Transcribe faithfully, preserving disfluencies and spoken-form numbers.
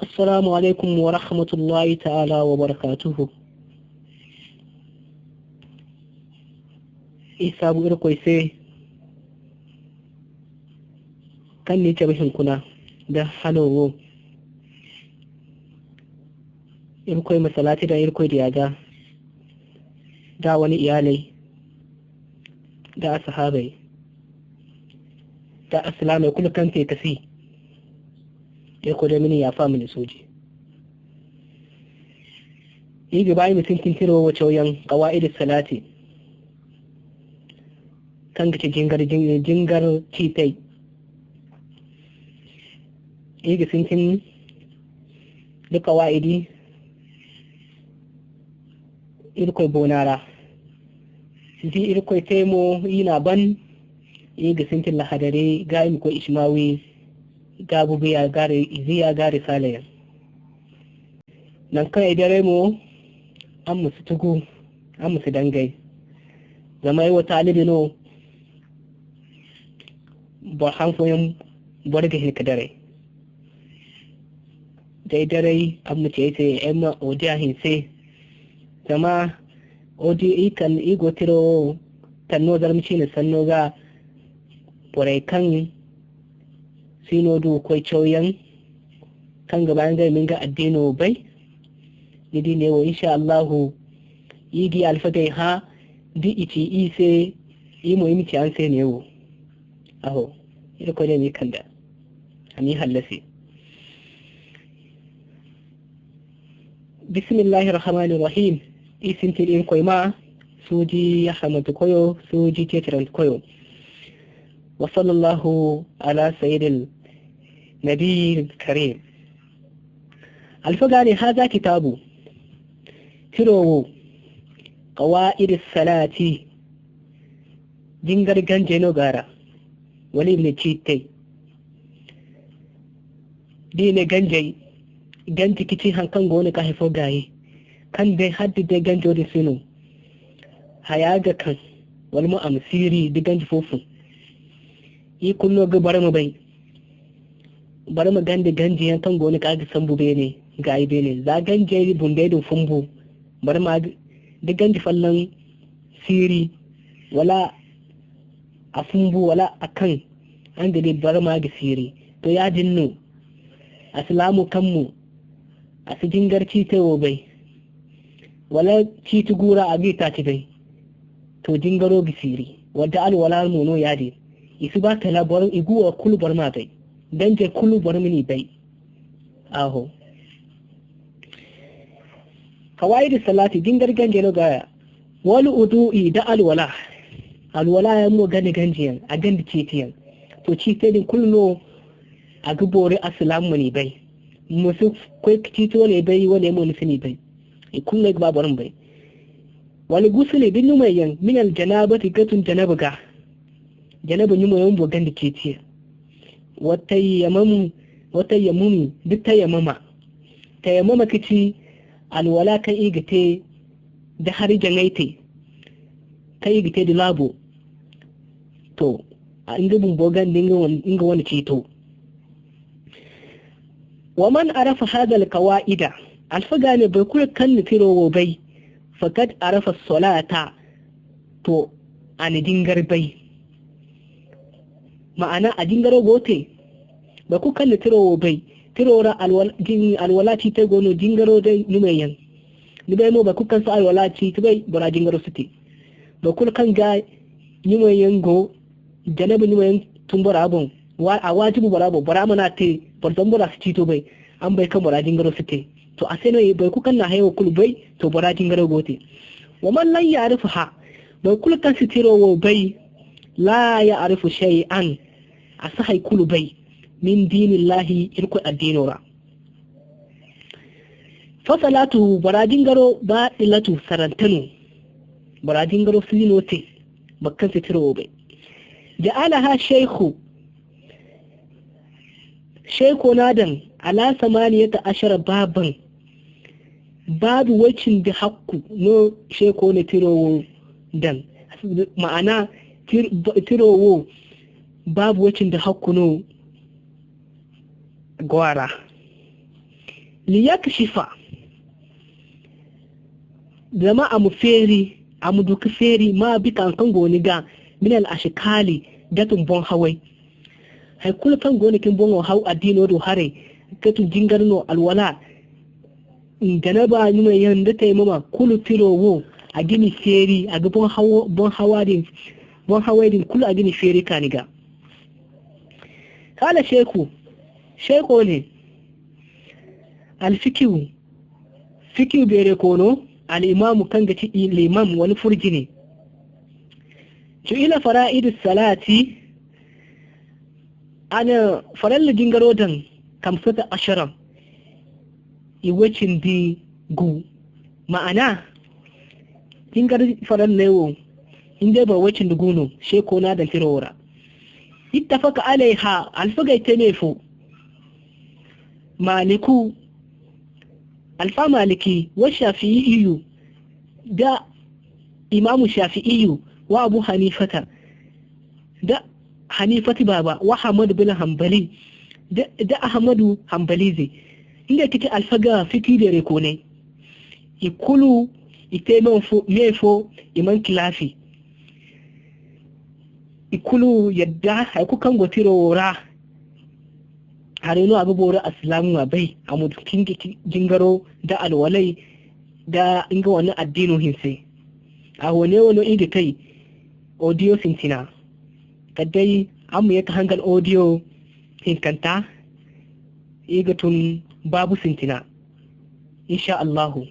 Assalamu alaykum wa rahmatullahi ta'ala wa barakatuhu. Iri saabu Irkoy se, kaŋ ni cabe hunkuna nda hano wo. Irkoy ma salaati daŋ Irkoy Diya ga, da a wane iyaaley, da a sahaabey, da alsilaamey kulu kaŋ te ka si. Irkoy day ma ni yaafa, ma ni suuji. Iri ga ba iri ma sintin tiro wo cawyaŋ, qawaa'idi salaati, kaŋ ga ti jingar, jin-, jingar ciitay. Iri ga sintin da qawaa'idi Irkoy boona ra. Di Irkoy te mo, iri n'a ban, iri ga sintin lahadari ga, iri ma koy Ishmawi gaabu biya ga, iziya ga, risaala yaŋ. Nangu kaŋ ay daray mo, araŋ ma si tugu, araŋ ma si dangay. Zama ay wo taalibi no, boro han fooyaŋ boro ga hin ka daray. Day daray, araŋ ma ci ay se, ay ma odiya hinse. Zama odiya, i kaŋ i go tiro wo, kaŋ no Zarma ciine sanno ga, borey kaŋ si no du koy cawyaŋ, kaŋ ga ba ngey ma nga addiino bay. Ni di neewo, insha Allahu, i ga i alfagey hã, da i ci i se, i mo i ma ci araŋ se neewo. Aho, Irkoy ne ni kanda, a m'i hallasi. Bismillahi rahmani rahim. I sintin Irkoy ma, suuji hamanti koyo, suuji tetiranti koyo. Wa sallallahu ala sayyidil nabiyil karim. Alfaga ne, haza kitaabu, tiro wo, qawaa'idi salaati, jingar ganjey no go a ra, wala i ma ne ciitay. Da i ne ganjey, ganji ga ci haŋ kaŋ go no ga hay fo gaayi, kaŋ day hala da day ganjo din si no, haya ga kaŋ, wala mo a ma siiri da ganji fo fun. I kulu no ga boro ma bay. Boro ma gande ganji yaŋ kaŋ go no ga, ga sambu beene, gaayi beene. Za ganjey bumbey din fumbu, boro ma ga, da ganji folloŋ siiri, wala a fumbu, wala a kaŋ, araŋ ga di boro ma ga siiri. To, yaadin no, alsilaamo kaŋ mo a si jingar ciitay wo bay, wala ciiti guura a ga itaaci bay, to, jingaro ga siiri. Wadda alwala mo no yaadin. I si ba kala boro, i guwa kulu boro ma bay. Ganjey kulu boro ma ni bay. Aho. Qawaa'idi salaati, jingar ganjey no ga a ra. Wal wudu'i, da alwala. Alwala yaŋ mo ganda ganji yaŋ, a ganda ciiti yaŋ. To, ciitay din kulu no a ga boori alsilaama ma ni bay. Ma si koy ga ciiti wane bay, wane mo ni si ni bay. I kulu no ay ga ba boro ma bay. Wal gusuli, da ɲumay yaŋ, minal janaabati, ga tun janaba ga. Janaba ɲumay yaŋ mo ganda ciiti yaŋ. Wa tayyamamu, wa tayyamumi, da tayyamama. Tayyamama ga ci alwala kaŋ i ga te da hari jaŋay te, kaŋ i ga te da laabo. To, a, nga bumbo ganda nga wan-, nga wane ciito. Wa man arafa hadal qawaa'ida, alfaga ne, boro kulu kaŋ na tiro wo bay, faqad arafa salata, to, a na jingar bay. Ma'ana, a jingaro go te. Boro kulu kaŋ na tiro wo bay, tiro ra alwal-, jin-, alwala ciitay go no, jingaro day ɲumay yaŋ. Ni bay mo, boro kulu kaŋ si alwala ciiti bay, bora jingaro si te. Boro kulu kaŋ ga ɲumay yaŋ go, janaba ɲumay yaŋ tun bora boŋ, wa-, a waajibu bora boŋ, bora mana te, boro zama bora si ciito bay. Araŋ bay kaŋ bora jingaro si te. To, a se no boro kulu kaŋ na hayey wo kulu bay, to, bora jingaro go te. Wa man lam ya'rifha, boro kulu kaŋ si tiro wo bay, la ya'rifu shay'an, a si hay kulu bay, min diinillahi, Irkoy addiino ra. Fa salatuhu, bora jingaro batilatu, sarante no. Bora jingaro si no te, boro kaŋ si tiro wo bay. Ja'alaha shaykhu, Shayko n'a daŋ ala samaniyata ashara baban. Baabu way cindi hakku no Shayko na tiro wo daŋ. Ma'ana, tir-, tiro wo baabu way cindi hakku no go a ra. Liyakshifa, zama a ma feeri, a ma du ka feeri, ma bika haŋ kaŋ go ni ga, minal ashkaali, ga tun boŋ haway. Hay kulu kaŋ go no kaŋ boŋo haw addiino do haray, ga tun jingar no, alwala, janaba ɲumay yaŋ da taymama, kulu tiro wo, a ga ni feeri, a ga boŋ hawo, boŋ hawa din, boŋ haway din kulu a ga ni feeri ka ni ga. Kala sheku, sheko ne, alfikihu, fikihu beere koono, al-imamu kaŋ ga ti i-, limam wala furjine. Ju'ila fara'idu salati, a na faralla jingaro daŋ kamsata ashara, i way cindi gu. Ma'ana, jingar faralley wo, in day boro way cindi gu no, sheko na daŋ tiro wo ra. Ittafaka alayha, alfagey te me fo. Maliku, alfa Maliki, wa Shafi'iyu, da Imamu Shafi'iyu, wa Abu Hanifata, da Hanifati baaba, wa Ahmadu bin Hanbali, da, da Ahmadu Hanbali ze. Nga kiti alfaga fiti dere kone. I kulu, i te me fo, me fo, i man kilafi. I kulu yadda hay kulu kaŋ go tiro wo ra. Haray no a ga boori alsilaamu ma bay, a ma du ka nga jingaro da alwalay da nga wane addiino hinse. A wane wo no i ga kay audio sintina. Kala day a ma ye ka hangan audio hinkanta, i ga tun baabu sintina. Insha Allahu.